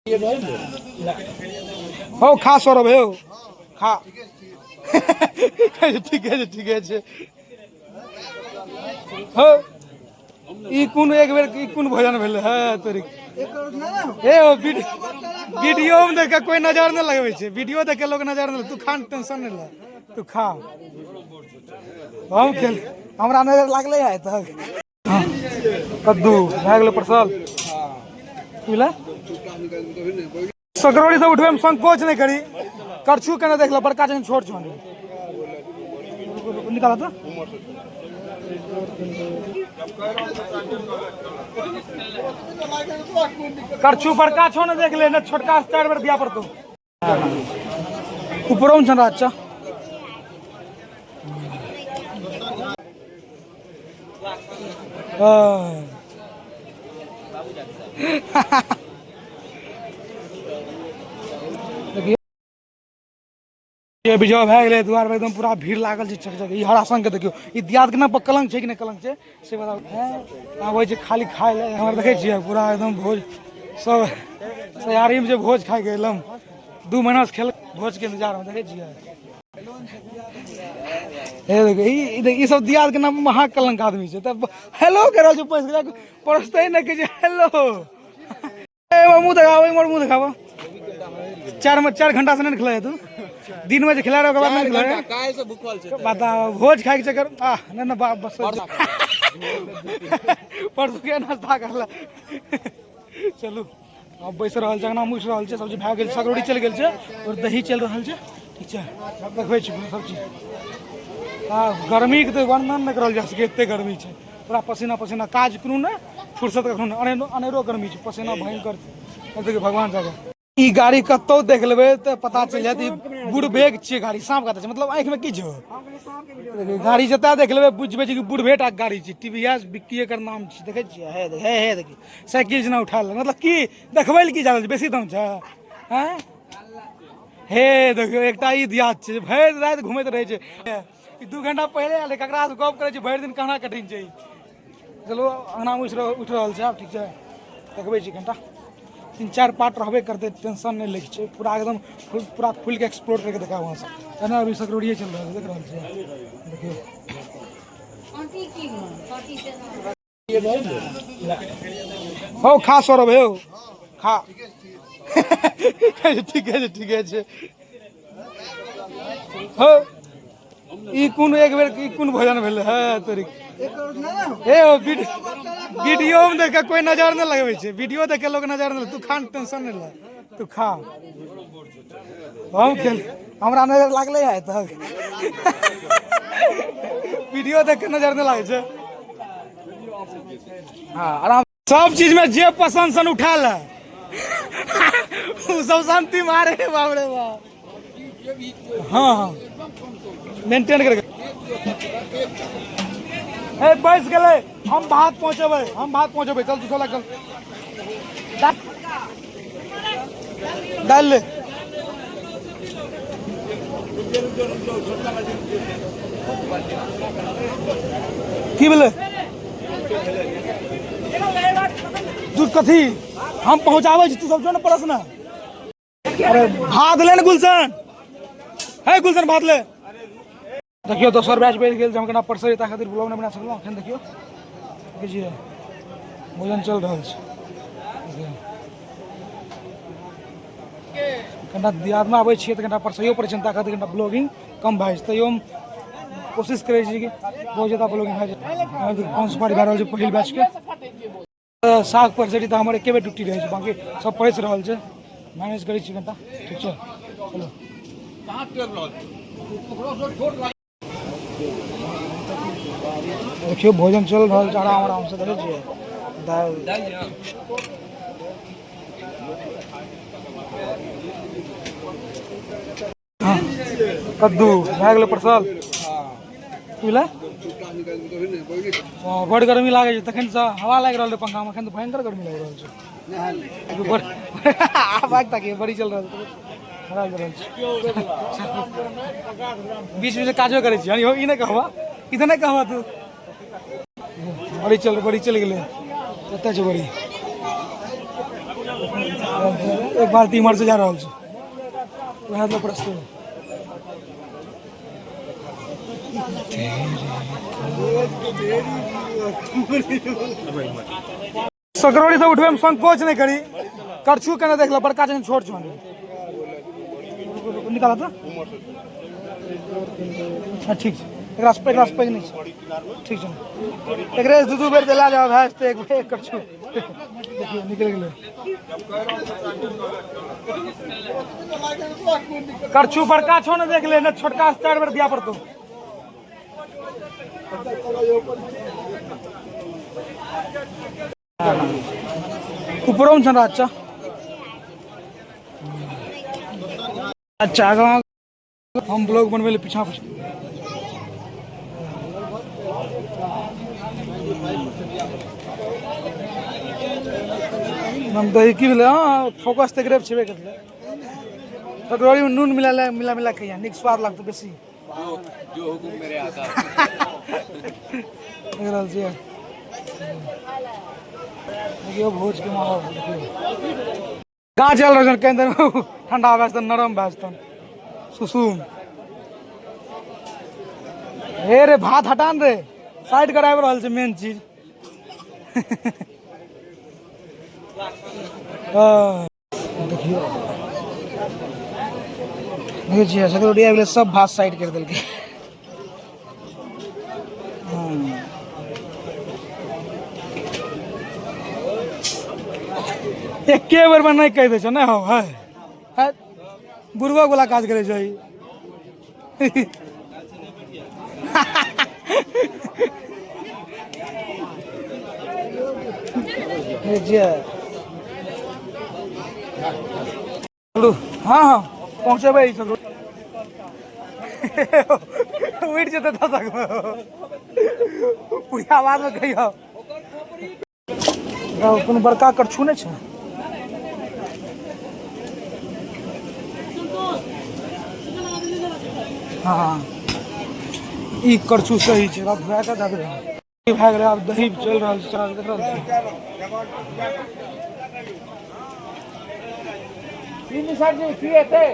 हौ खा सौरभ हे खा। ठीके छै, ठीके छै। हौ ई कोन एक बेर ई कोन भोजन भेलै है तोरी? हे ओ वीडियो में देख के कोई नजर नहीं लगबै छै, वीडियो देख के लोग नजर नहीं। तू खा, टेंशन नहीं ले, तू खा। हम खेल, हमरा नजर लागलै है तक। कद्दू भए गेलै परसल बुझलै। सकरौड़ी से उठबै में संकोच नहीं करी, करछू केना देख ले, बड़का छै छोट छौ, निकाल तो। करछू बड़का छौ ने देख ले ने, छोटका से 4 बेर दिया पड़तो। ऊपरों में छन अच्छा। देखियौ विजय भए गेलै दुआर पर, एकदम पूरा भीड़ लागल छै चक चक। ई हरा संग के देखियौ, ई दियाद के नाम पर कलंक छै कि नहि कलंक छै से बताउ। आबै छै खाली खाय लए। हमर देखै छियै पूरा एकदम भोज सब तैयारी में जे भोज खाय के एलम 2 महीना से खेल भोज के इंतजार में देखै छियै। हे देखियौ, ई सब दियाद के नाम पर महा कलंक आदमी छै। तब हेलो कह रहल छै, पैसा पड़ोसते नहि कहै छै हेलो। ए, मुँह देखाबो, इमहर मुँह देखाबो। 4 घंटा से नहीं खिलाए तू, दिन में जे खिला रहे ओकर बाद नहीं खिलाए। काहे से भूखल छै? बताओ भोज खाए के चक्कर। आ नहीं ना बाप बस परसों के नाश्ता करला। चलू अब बैस रहल छै, अंगना में उठि रहल छै, सब्जी भए गेल, सकरौड़ी चलि गेल छै और दही चलि रहल छै। ठीक छै, देखबै छी सब चीज। आ गर्मी के तऽ वर्णन नहि करल जा सकै, एते गर्मी छै, पूरा पसीना पसीना, काज कोनो नहि, फुर्सत कखनो नहि, अनेरो अनेरो गर्मी छै, पसीना भयंकर छै। देखियौ भगवान जाके ई गाड़ी कतौ देख लेबै तऽ पता चलि जायत ई बुढ़बेक छियै गाड़ी, साँप कतऽ छै, मतलब आँखिमे की छौ। गाड़ी जतऽ देख लेबै बुझबै छै कि बुढ़बे टाके गाड़ी छै। टी वी एस बिक्की एकर नाम छै। देखै छियै, हे देख, हे हे देखियौ साइकिल जेना उठा लेलक, मतलब की देखबै लए की जा रहल छै, बेसी दाम छै। आँय हे देखियौ एकटा ई दियाद छै, भरि राति घुमैत रहै छै। ई 2 घंटा पहिले आयल रहै, ककरासँ गप करै छै भरि दिन, कहना कठिन छै। चलू अंगनामे उठि रहल छै आब। ठीक छै, देखबै छी कनिटा 3-4 पार्ट रहबे करतै, टेंशन नहि लैके छै, पूरा एकदम पूरा खुलि के एक्सप्लोर करके देखाब अहाँ सब। एना अभी सकरौड़िए चलि रहल छै, देख रहल छियै। देखियौ हौ खा सौरभ हे खा। ठीके छै, ठीके छै। हौ ई कोन एक बेर ई कोन भोजन भेलै है तोरी? हे ओ वीडियो में देख के कोई नजर नहीं लगबै छै, वीडियो देख के लोग नजर नहीं। तू खा, टेंशन नहीं ले, तू खा। हम खेल, हमरा नजर लागलै है तक, वीडियो देख के नजर नहीं लागै छै। हाँ आराम सब चीज में जे पसंद सन उठा ले, उ सब शांति मारे। बाप रे बाप। हाँ हाँ मेंटेन करके ए बैस गेलै। हम भात पहुँचेबै, हम भात पहुँचेबै। चल तू सोला चल, दालि ले। की भेलै? दूध कथी हम पहुँचाबै छी, तू सब जो ने परस ने। अरे भात ले ने गुलशन, हे गुलशन भात ले। देखियौ दोसर बैच बढ़ि गेल, हम केना परसै ताहि खातिर ब्लॉग नहि बना सकलहुँ। एखन देखियौ देखै छियै भोजन चलि रहल छै। कनिटा दियादमे आबै छियै तऽ कनिटा परसैयो पड़ै छै, ताहि खातिर कनिटा ब्लॉगिंग कम भए जाइ छै। तैयो हम कोशिश करै छी कि बहुत ज्यादा ब्लॉगिंग भए जाय। पान सुपारी भए रहल छै पहिल बैचके। साग परसै तऽ हमर एके बेर ड्यूटी रहै छै, बाँकी सब परसि रहल छै, मैनेज करै छी कनिटा। ठीक छै, चलू। देखियौ भोजन चलि रहल छै आराम आराम से। देखै छियै दालि। हाँ, कद्दू भए गेलै परसल बुझलै। हँ, बड़ गर्मी लागै छै, तखनसँ हवा लागि रहल छै पंखामे, एखन तऽ भयंकर गर्मी लागि रहल छै। बड़ आब आगि ताकिए बड़ी चलि रहल छै, बड़ा चलि रहल छै। बीच बीच काजो करै छी। यौ ई नहि कहबा, ई तऽ नहि कहबा तू। बड़ी चल, बड़ी चलि गेलै, कतऽ छै बड़ी? एक बाल्टी इम्हर से जा रहल छै, वएह लऽ प्रस्तुत। सकरौड़ी से उठबै में संकोच नहि करी। करछू केना देख ल, बड़का छै छोट छै? निकाल तऽ। हाँ, ठीक छै। एकरा से एकरा से पैघ नहि छै। ठीक छै, एकरे से दू दू बेर देला जाओ भए जेतै। एक बेर एक करछू देखियौ निकलि गेलै। करछू बड़का छौ ने, देख ले ने, छोटका से चारि बेर दिया पड़तौ। उपरोमे छन। अच्छा अच्छा, आगाँ हम ब्लॉग बनबै लए पीछाँ पीछाँ। हम दही की भेलै? हँ, फोकस तऽ एकरे पर छेबे करलै। कटोरीमे नून मिला मिला मिला के नीक स्वाद लागतौ बेसी। जो हुकुम मेरे आका। देख रहल छियै, देखियौ भोजके माहौल। देखियौ गाछ चल रहल छै केहन, ठंडा भए जेतन, नरम भए जेतन सुसुम। हे रे, भात हटान रे, साइड कराबि रहल छै मेन चीज। हँ, देखियौ, देखै छियै, सकरौड़ी आबि गेलै, सब भात साइड करि देलकै। एके बेरमे नहि कहि दै छै। नहि हौ, है है, बुढ़बक वाला काज करै छै ई। जे चलू, हँ हँ, पहुँचेबै। ई सब उठि जेतै तब तक पूरी आवाजमे कहियौ। कोनो बड़का करछू नहि छै। हँ, ई करछू सही छै। आब धुआ कऽ दऽ देबै। भए गेलै, आब दही चलि रहल छै। देख रहल छी। की निषाद जी, की हेतै?